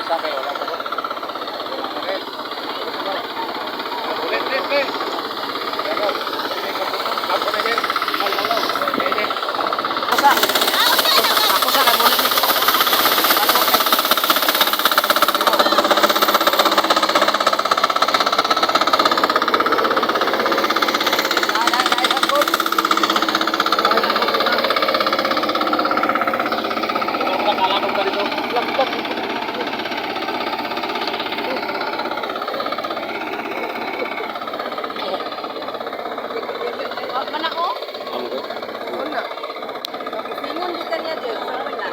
Basta kayo, wala pa ko. Ulit, ulit, ulit. Kusa. Ako sa kay mulit ni. Man ako? Una. Ingon di kanya dyan. Wala.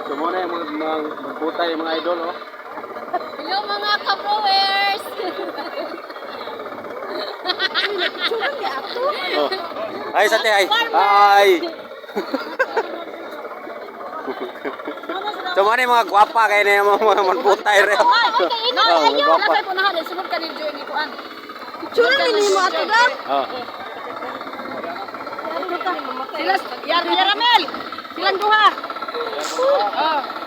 So muna yung mga magbutay mga idol, oh. Hello mga ka-brewers! Oh. Ay, sa te, ay. Ay. So muna yung mga gwapa kayo na yung mga magbutay rin. Ay, okay, ino, Oh, ayaw! gwapa. Nasa punahan, eh, sunod ka ni Joy ni Kuan. Picture ni mo ato da. Oh. Sila, Yar Yaramel! Silang duha! Oh.